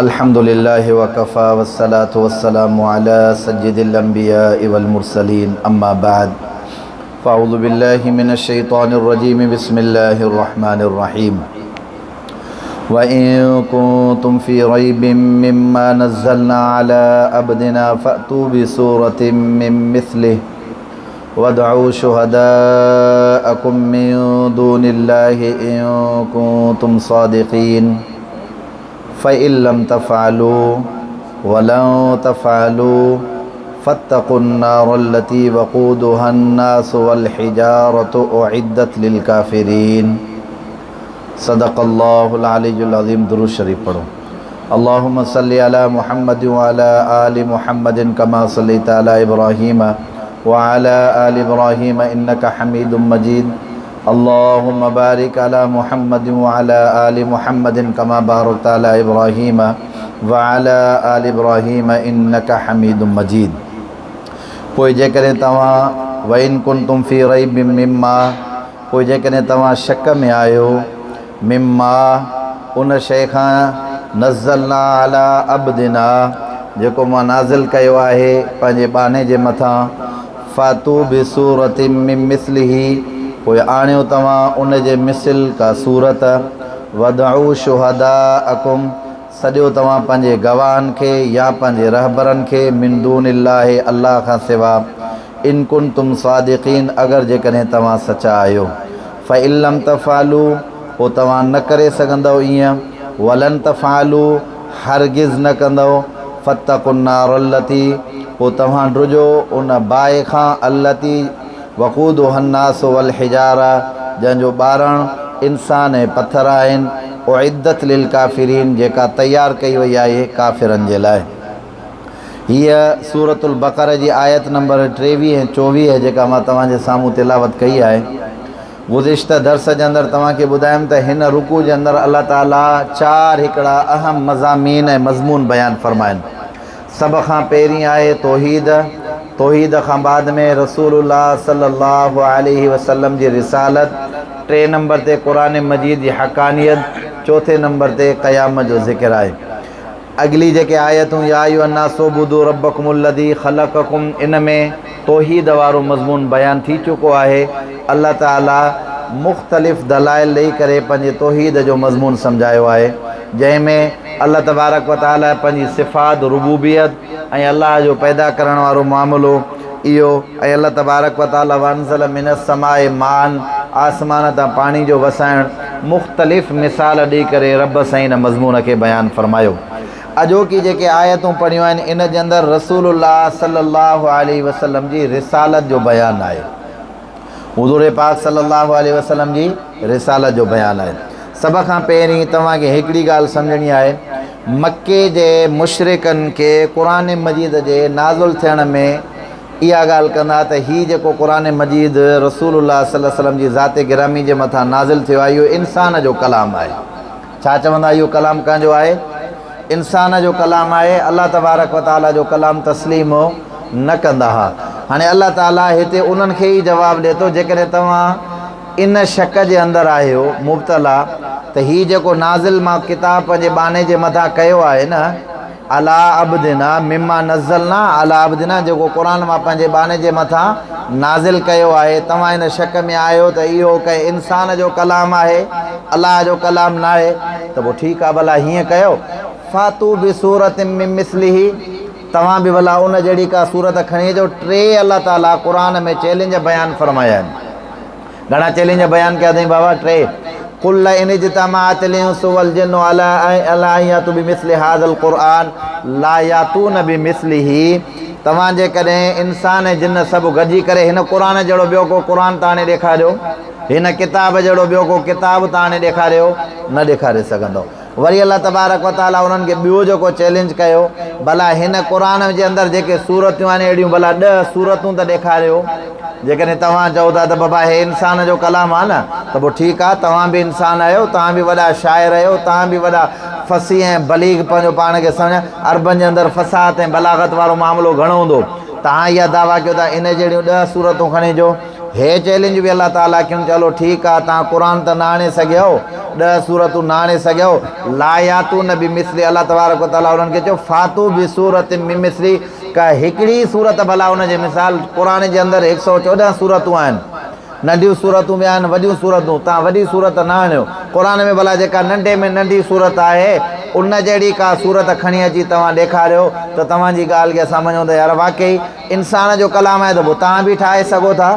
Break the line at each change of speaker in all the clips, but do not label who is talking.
الحمد لله وڪفيٰ والصلاة والسلام علي سيد الانبياء والمرسلين اما بعد فاعوذ بالله من الشيطان الرجيم بسم الله الرحمن الرحيم وان كنتم في ريب مما نزلنا على عبدنا فأتوا بسورة من مثله وادعوا شهداءكم من دون الله إن كنتم صادقين فإن لم تفعلوا ولن تفعلوا فاتقوا النار التي وقودها الناس والحجارة أعدت للكافرين صدق الله العلي العظيم درود شريف پڙهو اللهم صل على محمد وعلى آل محمد كما صليت على إبراهيم وعلى آل إبراهيم إنك حميد مجيد اللهم بارك على محمد وعلى آل محمد كما باركت على إبراهيم وعلى آل إبراهيم إنك حميد مجيد پوء جيڪڏهن توهان وَإِن ڪنتم في ريب مما پوء جيڪڏهن توهان شڪ ۾ آهيو مما ان شيء کان نزلنا علي عبدنا جيڪو مان نازل ڪيو آهي پنهنجي ٻانهي جي مٿان فاتو بسورة من مثله پوء آڻيو توهان ان جي مثل ڪا سورت وادعوا شهداءڪم سڏيو توهان پنهنجي گواهن کي يا پنهنجي رهبرن کي من دون الله الله کان سوا ان ڪنتم صادقين اگر جيڪڏهن توهان سچا آهيو فان لم تفعلوا پوء توهان نه ڪري سگهندؤ ائين ولن تفعلوا هرگز نه ڪندؤ فاتقوا النار التي پوء توهان ڊڄو ان باهه کان التي وقودها الناس والحجاره جنهن جو ٻارڻ انسان ۽ پٿر آهن اعدت للڪافرين جيڪا تيار ڪئي وئي آهي ڪافرن جي لاء. هيء سورة البقره جي آيت نمبر ٽيويهه ۽ چوويهه جيڪا مان توهان جي سامهون تلاوت ڪئي آهي. گذشته درس جي اندر توهان کي ٻڌايم ته هن رڪوع جي اندر الله تعاليٰ چار هڪڙا اهم مضامين ۽ مضمون بيان فرمائن. سڀ کان پهرين آهي توحيد، توحيد کان بعد ۾ رسول الله صلي الله عليه وسلم جي رسالت، ٽئين نمبر تي قرآن مجيد جي حقانيت، چوٿين نمبر تي قيامت جو ذڪر آهي. اڳلي جيڪي آيتون يا ايها الناس اعبدوا ربڪم الذي خلقڪم ان ۾ توحيد وارو مضمون بيان ٿي چڪو آهي. الله تعالي مختلف دلائل ڏئي ڪري پنهنجي توحيد جو مضمون سمجهايو آهي جنهن ۾ الله تبارڪ و تعالي پنهنجي صفات ربوبيت ۽ الله جو پيدا ڪرڻ وارو معاملو اهو ۽ الله تبارڪ و تعالي وانزل من السماء ماء آسمان تان پاڻي جو وسائڻ مختلف مثال ڏئي ڪري رب سائين ان مضمون کي بيان فرمايو. اڄوڪي جيڪي آيتون پڙهيون آهن ان جي اندر رسول الله صلي الله عليه وسلم جي رسالت جو بيان آهي. حضور پاڪ صلي الله عليه وسلم جي رسالت جو بيان آهي. سڀ کان پهرين توهان کي هڪڙي ڳالهه سمجهڻي آهي مڪي جي مشرڪن کي قرآن مجيد جي نازل ٿيڻ ۾ اها ڳالهه ڪندا ته هي جيڪو قرآن مجيد رسول الله صلي الله عليه وسلم جي ذات گرامي جي مٿان نازل ٿيو آهي اهو انسان جو ڪلام آهي. ڇا چوندا اهو ڪلام ڪنهن جو آهي؟ انسان جو ڪلام آهي، الله تبارڪ و تعاليٰ جو ڪلام تسليم نه ڪندا ها. هاڻي الله تعاليٰ هتي انهن کي ئي جواب ڏئي ٿو جيڪڏهن توهان ان شڪ جي اندر آهيو مبتلا ته هي جيڪو نازل مان ڪتاب پنهنجي ٻانهي جي مٿان ڪيو آهي نه علي عبدنا مما نزلنا علي عبدنا جيڪو قرآن مان پنهنجي ٻانهي جي مٿان نازل ڪيو آهي توهان ان شڪ ۾ آهيو ته اهو ڪنهن انسان جو ڪلام آهي الله جو ڪلام ناهي ته پوء ٺيڪ آهي ڀلا هيئن ڪيو فاتو بسورة من مثله توهان به ڀلا ان جهڙي ڪا سورت کڻي اچو ٽي الله تعالي قرآن ۾ چئلينج بيان فرمايا آهن گهڻا چئلينج بيان ڪيا اٿئي بابا ٽي قل لئن اجتمعت الانس والجن على ان ياتوا بمثل هذا القرآن لا ياتون بمثله توهان جيڪڏهن انسان ۽ جن سڀ گڏجي ڪري هن قرآن جهڙو ٻيو ڪو قرآن ته آڻي ڏيکاريو هن ڪتاب جهڙو ٻيو ڪو ڪتاب ته آڻي ڏيکاريو نه ڏيکاري سگهندو وري الله تبارڪ و تعالي انهن کي ٻيو جيڪو چئلينج ڪيو، ڀلا هن قرآن جي اندر جيڪي سورتيون آهن اهڙيون ڀلا ڏهه سورتون ته ڏيکاريو. جيڪڏهن توهان چئو ٿا ته بابا هي انسان جو ڪلام آهي نه ته پوء ٺيڪ آهي توهان به انسان آهيو، توهان به وڏا شاعر آهيو، توهان به وڏا فصيح ۽ بليغ پنهنجو پاڻ کي سمجهه عربن جي اندر فصاحت ۽ بلاغت وارو معاملو گهڻو هوندو. توهان اها دعويٰ ڪيو ٿا ان جهڙيون ڏهه سورتون کڻي اچو. هي چئلينج به الله تعاليٰ ڪيون چلو ٺيڪ آ توهان قرآن ته نه آڻي سگهيو، ڏهه سورتون نه آڻي سگهيو، لا ياتون بمثله الله تبارڪ وتعاليٰ انهن کي چيو فاتو بسورة من مثله ڪا هڪڙي سورت ڀلا ان جي مثال قرآن جي اندر هڪ سئو 14 سورتون آهن ننڍيون سورتون به آهن وڏيون سورتون توهان وڏي سورت نه آڻيو قرآن ۾ ڀلا جيڪا ننڍي ۾ ننڍي سورت آهي ان جهڙي ڪا سورت کڻي اچي توهان ڏيکاريو ته توهان جي ڳالهه کي اسان مڃون ته يار واقعي انسان جو ڪلام آهي ته پوء توهان به ٺاهي سگهو ٿا.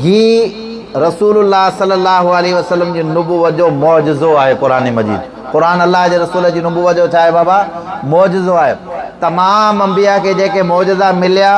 هي رسول الله صلي الله عليه وسلم جي نبوت جو معجزو آهي قرآن مجيد. قرآن الله جي رسول جي نبوت جو ڇا آهي بابا؟ معجزو آهي. تمام انبياء کي جيڪي معجزا مليا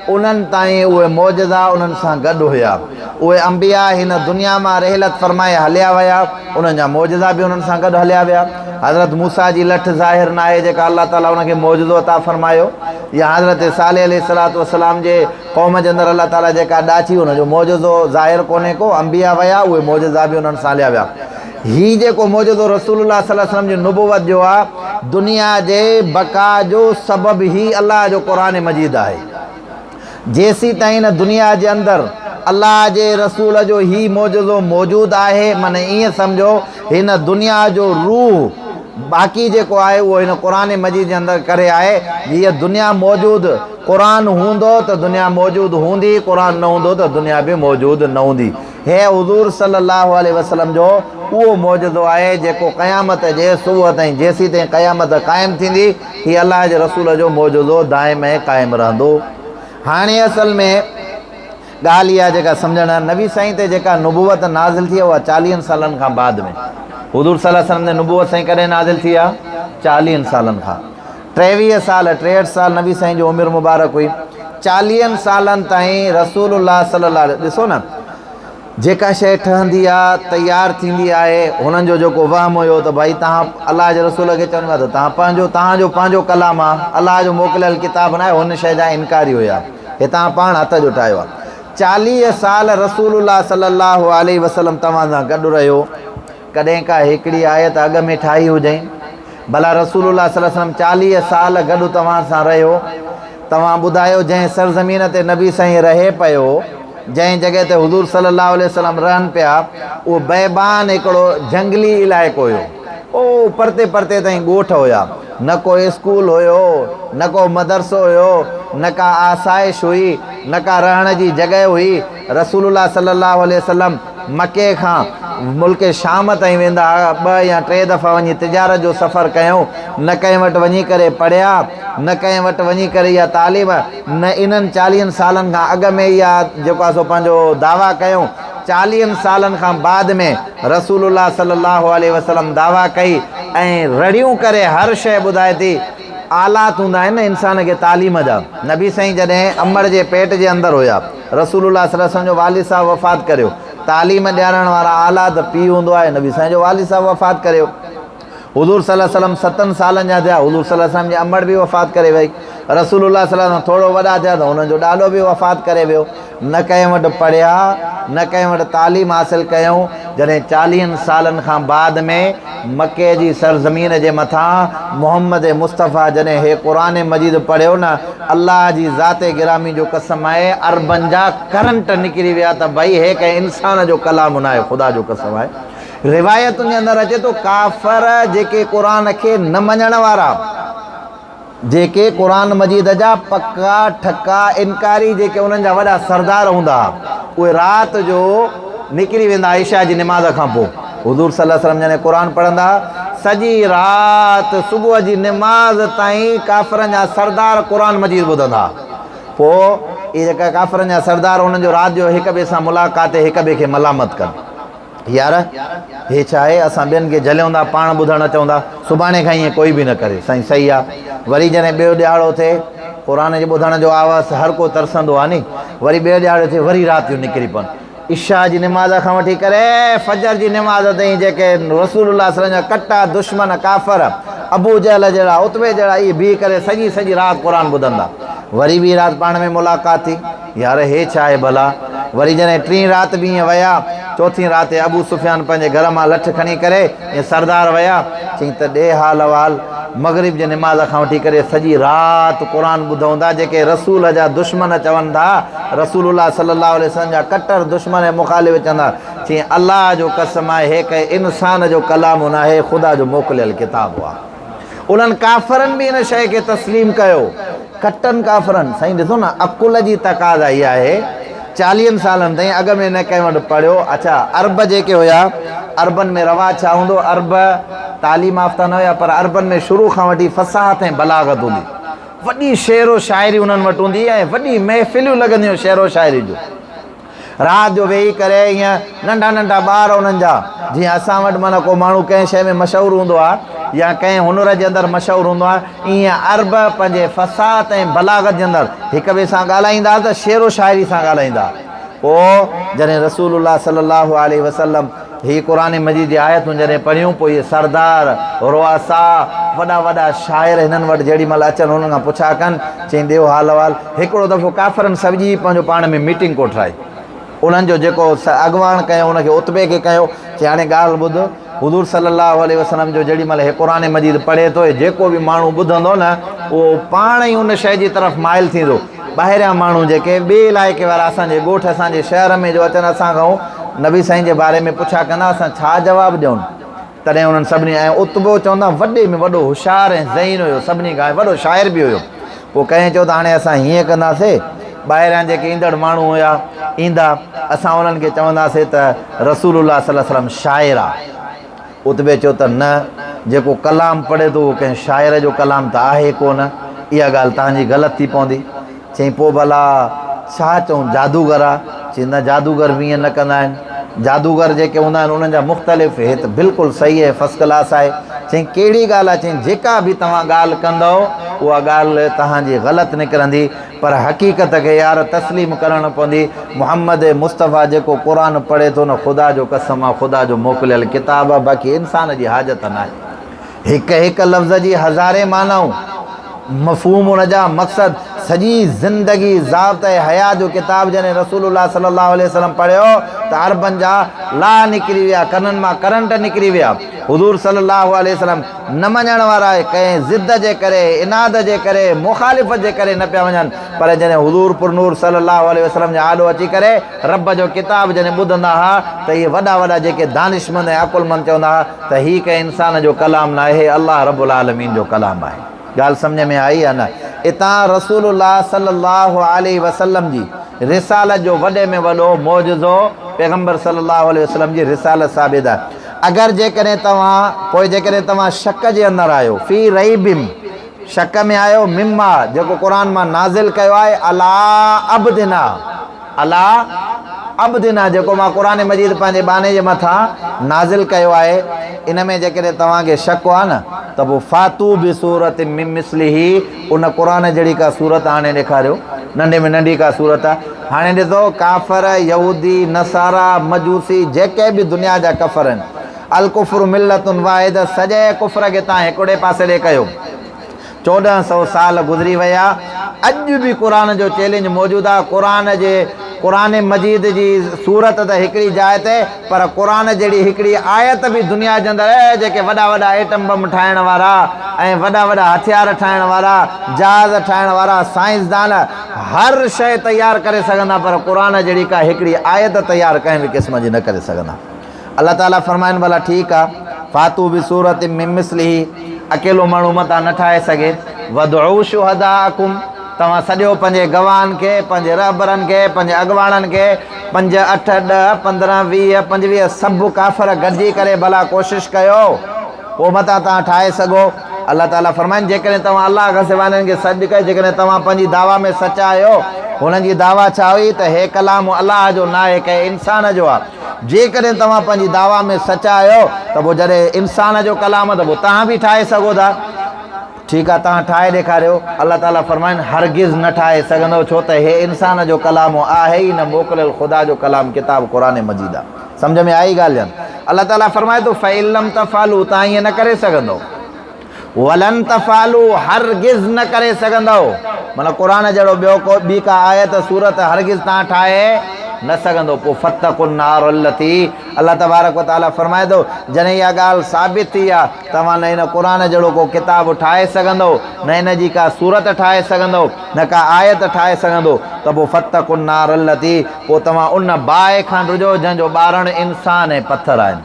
انهن تائين اهي معجزا انهن سان گڏ هيا. اهي انبياء هن دنيا مان رحلت فرمائي هليا ويا انهن جا معجزا به انهن سان گڏ هليا ويا. حضرت موسيٰ جي لٺ ظاهر ناهي جيڪا الله تعاليٰ ان کي معجزو عطا فرمايو. يا حضرت صالح عليه الصلوة والسلام جي قوم جي اندر الله تعاليٰ جيڪا ڏاچي ان جو معجزو ظاهر ڪونهي ڪو، انبياء ويا اهي معجزا به انهن سان هليا ويا. هي جيڪو معجزو رسول الله صلي الله عليه وسلم جي نبوت جو آ، دنيا جي بقا جو سبب هي الله جو قرآن مجيد آهي. جيسيتائين دنيا جي اندر الله جي رسول جو هي معجزو موجود آهي معنيٰ ائين سمجهو هن دنيا جو روح باقي جيڪو آهي اهو هن قرآن مجيد جي اندر ڪري آهي جي دنيا موجود قرآن هوندو ته دنيا موجود هوندي قرآن نه هوندو ته دنيا به موجود نه هوندي. هي حضور صلي الله عليه وسلم جو اهو معجزو آهي جيڪو قيامت جي صبح تائين جيسيتائين قيامت قائم ٿيندي هي الله جي رسول جو معجزو دائم ۽ قائم رهندو. هاڻي اصل ۾ ڳالهه اها جيڪا سمجهڻ نبي سائين تي جيڪا نبوت نازل ٿي اها چاليهن سالن کان بعد ۾ حضور صلي الله عليه وسلم تي نبوت سائين ڪڏهن نازل ٿي آ؟ چاليهن سالن کان 23 سال 63 سال نبي سائين جو عمر مبارڪ هئي چاليهن سالن تائين رسول الله صلي الله عليه ڏسو نه جيڪا شيء ٺهندي آ تيار ٿيندي آهي هنن جو جيڪو وهم هيو ته ڀائي توهان الله جي رسول کي چون پيا ته توهان پنهنجو توهان جو پنهنجو ڪلام آ الله جو موڪليل ڪتاب نه آهي هن شيء جا انڪاري هيا هي توهان پاڻ هٿ جو ٺاهيو آ 40 سال رسول الله صلي الله عليه وسلم توهان سان گڏ رهيو ڪڏهن ڪا هڪڙي آيت اڳ ۾ ٺاهي هجئين؟ ڀلا رسول الله صلي الله عليه وسلم 40 سال گڏ توهان سان رهيو، توهان ٻڌايو جنهن سرزمين تي نبي سائين رهي پيو، جنهن جڳهه تي حضور صلي الله عليه وسلم رهن پيا، اهو بيابان هڪڙو جهنگلي علائقو هيو. او پرتي پرتي تائين ڳوٺ هيا. نه ڪو اسڪول هيو، نه ڪو مدرسو هيو، نه ڪا آسائش هئي، نه ڪا رهڻ جي جڳهه هئي. رسول الله صلي الله عليه وسلم مڪي کان ملڪ شام تائين ويندا ها، ٻه يا ٽي دفعا وڃي تجارت جو سفر ڪيائون، نه ڪنهن وٽ وڃي ڪري پڙهيا، نه ڪنهن وٽ وڃي ڪري اها تعليم، نه انهن چاليهن سالن کان اڳ ۾ اها جيڪو آهي سو پنهنجو دعويٰ ڪيائون، چاليهن سالن کان بعد ۾ رسول الله صلي الله عليه وسلم دعويٰ ڪئي ۽ رڙيون ڪري هر شيء ٻڌائي ٿي، آلات هوندا آهن نه انسان کي تعليم جا، نبي سائين جڏهن امڙ جي پيٽ جي اندر هيا. رسول الله صلي الله عليه وسلم جو والد صاحب وفات ڪريو. تعليم ڏيارڻ وارا اعليٰ ته پيء هوندو آهي. نبي سائين جو والد صاحب وفات ڪريو. حضور صلي الله عليه وسلم ستن سالن جا ٿيا. حضور صلي الله عليه وسلم جي امڙ به وفات ڪري وئي. رسول الله صلي الله عليه وسلم ٿورو وڏا ٿيا ته انهن جو ڏاڏو به وفات ڪري ويو. نه ڪنهن وٽ پڙهيا، نه ڪنهن وٽ تعليم حاصل ڪيائون. جڏهن چاليهن سالن کان بعد ۾ مڪي جي سرزمين جي مٿان محمد مصطفيٰ جڏهن هي قرآن مجيد پڙهيو نه، الله جي ذات گرامي جو قسم آهي عربن جا ڪرنٽ نڪري ويا ته ڀئي هي ڪنهن انسان جو ڪلام ناهي خدا جو قسم آهي. روايتن جي اندر اچي ٿو ڪافر جيڪي قرآن کي نه مڃڻ وارا، جيڪي قرآن مجيد جا پڪا ٺڪا انڪاري جيڪي انهن جا وڏا سردار هوندا ها اهي رات جو نڪري ويندا عشاء جي نماز کان پوء حضور صلي الله عليه وسلم جڏهن قرآن پڙهندا سڄي رات صبح جي نماز تائين ڪافرن جا سردار قرآن مجيد ٻڌندا پوء اهي جيڪا ڪافرن جا سردار انهن جو رات جو هڪ ٻئي سان ملاقات هڪ ٻئي کي ملامت ڪن يار هي ڇا آهي اسان ٻين کي جهليون ٿا پاڻ ٻڌڻ اچون ٿا سڀاڻي کان ائين ڪوئي به نه ڪري سائين صحيح آ وري جڏهن ٻيو ڏهاڙو ٿئي قرآن جي ٻڌڻ جو آواز هر ڪو ترسندو آ ني وري ٻيو ڏهاڙو ٿئي وري رات جو نڪري پون عشاء جي نماز کان وٺي ڪري فجر جي نماز تائين جيڪي رسول الله صلي الله عليه وسلم جا ڪٽا دشمن ڪافر ابو جهل جهڙا عتبي جهڙا اهي بيهي ڪري سڄي سڄي رات قرآن ٻڌندا وري ٻي رات پاڻ ۾ ملاقات ٿي يار هي ڇا آهي ڀلا؟ وري جڏهن ٽين رات به ائين ويا، چوٿين رات تي ابو سفيان پنهنجي گهر مان لٺ کڻي ڪري ائين سردار ويا، چيائين ته ڏي حال احوال. مغرب جي نماز کان وٺي ڪري سڄي رات قرآن ٻڌون ٿا، جيڪي رسول جا دشمن چون ٿا، رسول الله صلي الله عليه وسلم جا ڪٽر دشمن ۽ مخالف چون ٿا، چيائين الله جو قسم آهي هي ڪنهن انسان جو ڪلام ناهي، خدا جو موڪليل ڪتاب آهي. انهن ڪافرن به ان شيء کي تسليم ڪيو. ڪٽن ڪافرن، سائين ڏسو نه عقل جي تقاضا اها آهي، چاليهن سالن تائين اڳ ۾ نه ڪنهن وٽ پڙهيو، اڇا عرب جيڪي هيا، عربن ۾ رواج ڇا هوندو، عرب تعليم يافته نه هيا پر عربن ۾ شروع کان وٺي فصاحت ۽ بلاغت هوندي، وڏي شعر و شاعري انهن وٽ هوندي ۽ وڏي محفلون لڳنديون شعر و شاعري جون. رات جو ويهي ڪري ائين ننڍا ننڍا ٻار انهن جا جيئن اسان وٽ معنيٰ ڪو ماڻهو ڪنهن شيء ۾ مشهور هوندو آهي يا ڪنهن هنر جي اندر مشهور هوندو آهي ائين عرب پنهنجي فصاحت ۽ بلاغت جي اندر هڪ ٻئي سان ڳالهائيندا ته شعر و شاعري سان ڳالهائيندا. پوء جڏهن رسول الله صلي الله عليه وسلم هي قرآن مجيد جي آيتون جڏهن پڙهيون پوء اهي سردار، رؤساء، وڏا وڏا شاعر هنن وٽ جهڙي مهل اچن هنن کان پڇا ڪن، چئين ڏيو حال احوال. هڪڙو دفعو ڪافرن سڏجي پنهنجو پاڻ ۾ ميٽنگ ڪوٺرائي. انهن جو جيڪو اڳواڻ ڪيو ان کي عتبي کي ڪيو، چئين هاڻي ڳالهه ٻڌ، حضور صلي الله عليه وسلم جو جهڙي مهل هي قرآن مجيد پڙهي ٿو، هي جيڪو به ماڻهو ٻڌندو نه اهو پاڻ ئي ان شيء جي طرف مائل ٿيندو. ٻاهريان ماڻهو جيڪي ٻئي علائقي وارا اسان جي ڳوٺ اسان جي شهر ۾ جو اچن اسان کان نبي سائين جي باري ۾ پڇا ڪندا اسان ڇا جواب ڏيون؟ تڏهن انهن سڀني ۽ عتبو چوندا وڏي ۾ وڏو هوشيار ۽ ذهين هيو سڀني کان ۽ وڏو شاعر به هيو. پوء ڪنهن چيو ته هاڻي اسان هيئن ڪنداسي ٻاهريان جيڪي ايندڙ ماڻهو هيا ايندا اسان انهن کي چونداسي ته رسول الله صلي الله عليه وسلم شاعر آ. عتبي چيو ته نه، جيڪو ڪلام پڙهي ٿو اهو ڪنهن شاعر جو ڪلام ته آهي ڪو نه، اها ڳالهه توهان جي غلط ٿي پوندي. چيائين پوء ڀلا ڇا چئون جادوگر آ؟ چيائين نه جادوگر به ائين نه ڪندا آهن. جادوگر جيڪي هوندا آهن انهن جا مختلف هي ته بلڪل صحيح ۽ فرسٽ ڪلاس آهي. چيائين ڪهڙي ڳالهه آ؟ چيائين جيڪا به توهان ڳالهه ڪندؤ اها ڳالهه توهان جي غلط نڪرندي. پر حقيقت کي يار تسليم ڪرڻ پوندي محمد مصطفيٰ جيڪو قرآن پڙهي ٿو نه خدا جو قسم آ خدا جو موڪليل ڪتاب آ باقي انسان جي حاجت ناهي هڪ هڪ لفظ جي هزارين معنائون مفهوم ان جا مقصد سڄي زندگي ضابطه حيات جو ڪتاب جڏهن رسول الله صلي الله عليه وسلم پڙهيو ته عربن جا لاهه نڪري ويا ڪنن مان ڪرنٽ نڪري ويا حضور صلي الله عليه وسلم نه مڃڻ وارا ڪنهن ضد جي ڪري، عناد جي ڪري، مخالفت جي ڪري نه پيا وڃن، پر جڏهن حضور پرنور صلي الله عليه وسلم جي آڏو اچي ڪري رب جو ڪتاب جڏهن ٻڌندا ها ته اهي وڏا وڏا جيڪي دانشمند ۽ عقلمند چوندا ها ته هي ڪنهن انسان جو ڪلام ناهي هي الله رب العالمين جو ڪلام آهي. ڳالهه سمجهه ۾ آئي يا نه؟ اتان رسول الله صلي الله عليه وسلم جي رسالت جو وڏي ۾ وڏو معجزو پيغمبر صلي الله عليه وسلم جي رسالت ثابت آهي. اگر جيڪڏهن توهان، پوء جيڪڏهن توهان شڪ جي اندر آهيو، في ريب، شڪ ۾ آهيو، مما، جيڪو قرآن مان نازل ڪيو آهي، عليٰ عبدنا، عليٰ عبدنا، جيڪو مان قرآن مجيد پنهنجي ٻانهي جي مٿان نازل ڪيو آهي، ان ۾ جيڪڏهن توهان کي شڪ آهي نه ته پوء فاتو بسورة من مثله، ان قرآن جهڙي ڪا سورت آڻي ڏيکاريو، ننڍي ۾ ننڍي ڪا سورت. هاڻي ڏسو، ڪافر، يهودي، نصارا، مجوسي، جيڪي به دنيا جا ڪفر آهن، الڪفر ملة واحدة، سڄي ڪفر کي توهان هڪڙي پاسي ڏي ڪيو. 1400 سال گذري ويا، اڄ به قرآن جو چئلينج موجود آهي، قرآن جي قرآن مجيد جي سورت ته هڪڙي جاء تي، پر قرآن جهڙي هڪڙي آيت به دنيا جي اندر اي جيڪي وڏا وڏا ايٽم بم ٺاهڻ وارا ۽ وڏا وڏا هٿيار ٺاهڻ وارا، جهاز ٺاهڻ وارا سائنسدان هر شيء تيار ڪري سگهندا پر قرآن جهڙي ڪا هڪڙي آيت تيار ڪنهن به قسم جي نه ڪري سگهندا. الله تعالي فرمائن ڀلا ٺيڪ آ فاتو بسورة من مثله اڪيلو ماڻهو متان نه ٺاهي سگهي وادعو شهداءڪم توهان سڏيو پنهنجي گواهن کي، پنهنجي رهبرن کي، پنهنجي اڳواڻن کي، پنج، اٺ، ڏهه، 15، 20، 25 سڀ ڪافر گڏجي ڪري ڀلا ڪوشش ڪيو، پوء متان توهان ٺاهي سگهو. الله تعاليٰ فرمائين، جيڪڏهن توهان الله کان سواء انهن کي سڏ ڪيو، جيڪڏهن توهان پنهنجي دعويٰ ۾ سچا آهيو، هنن جي دعويٰ ڇا هئي ته هي ڪلام الله جو ناهي ڪنهن انسان جو آهي، جيڪڏهن توهان پنهنجي دعويٰ ۾ سچا آهيو ته پوء جڏهن انسان جو ڪلام آهي ته پوء توهان به ٺاهي سگهو ٿا. ٺيڪ آ توهان ٺاهي ڏيکاريو. الله تعاليٰ فرمائن، هرگز نه ٺاهي سگهندؤ ڇو ته هي انسان جو ڪلام آهي ئي نه موڪليل خدا جو ڪلام ڪتاب قرآن مجيد آ. سمجهه ۾ آئي ڳالهه جان؟ الله تعاليٰ فرمائي ٿو، فَإِن لَّمْ تفعلوا توهان ائين نه ڪري سگهندؤ. وَلَن تفعلوا هرگز نه ڪري سگهندؤ. معنيٰ قرآن جهڙو ٻيو ڪو ٻي ڪا آيت سورت هرگز توهان ٺاهي نه سگهندو. پوء فاتقوا النار التي الله تبارڪ و تعاليٰ فرمائي ٿو، جڏهن اها ڳالهه ثابت ٿي آ، توهان نه هن قرآن جهڙو ڪو ڪتاب ٺاهي سگهندؤ، نه ان جي ڪا سورت ٺاهي سگهندؤ، نه ڪا آيت ٺاهي سگهندو ته پوء فاتقوا النار التي پوء توهان ان باهه کان ڊڄو جنهن جو ٻارڻ انسان ۽ پٿر آهن.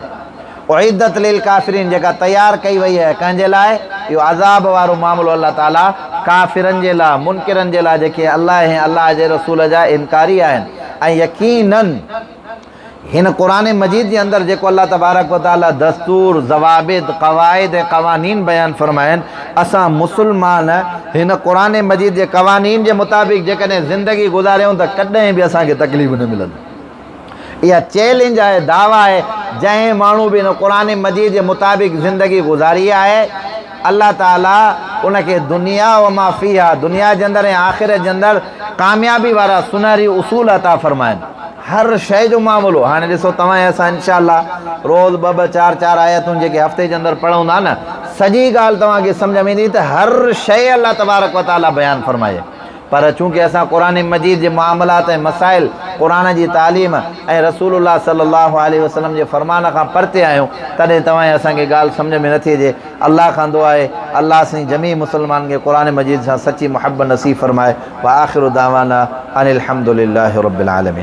اعدت للڪافرين جيڪا تيار ڪئي وئي آهي ڪنهن جي لاء؟ اهو عذاب وارو معاملو الله تعالي ڪافرن جي لاء، منڪرن جي لاء جيڪي الله ۽ الله جي رسول جا انڪاري آهن ۽ يقيناً هن قرآن مجيد جي اندر جيڪو الله تبارڪ و تعالي دستور، ضوابط، قواعد ۽ قوانين بيان فرمايا آهن، اسان مسلمان هن قرآن مجيد جي قوانين جي مطابق جيڪڏهن زندگي گذاريون ته ڪڏهن به اسان کي تڪليف نه ملندي. اها چئلينج آهي، دعويٰ آهي، جنهن ماڻهو به هن قرآن مجيد جي مطابق زندگي گذاري آهي، الله تعالي ان کي دنيا وما فيها، دنيا جي اندر ۽ آخرت جي اندر ڪاميابي وارا سنهري اصول عطا فرمائن. هر شيء جو معاملو هاڻي ڏسو توهان ۽ اسان انشاء الله روز ٻه ٻه چار چار آيتون جيڪي هفتي جي اندر پڙهون ٿا نه سڄي ڳالهه توهان کي سمجهه ۾ ايندي ته هر شيء الله تبارڪ وتعالي بيان فرمائي پر چونڪه اسان قرآن مجيد جي معاملات ۽ مسائل، قرآن جي تعليم ۽ رسول الله صلي الله عليه وسلم جي فرمان کان پرتي آهيون، تڏهن توهان ۽ اسان کي ڳالهه سمجهه ۾ نٿي اچي. الله کان دعا آهي، الله سائين جميع مسلمانن کي قرآن مجيد سان سچي محبت نصيب فرمائي. واخر دعوانا ان الحمد لله رب العالمين.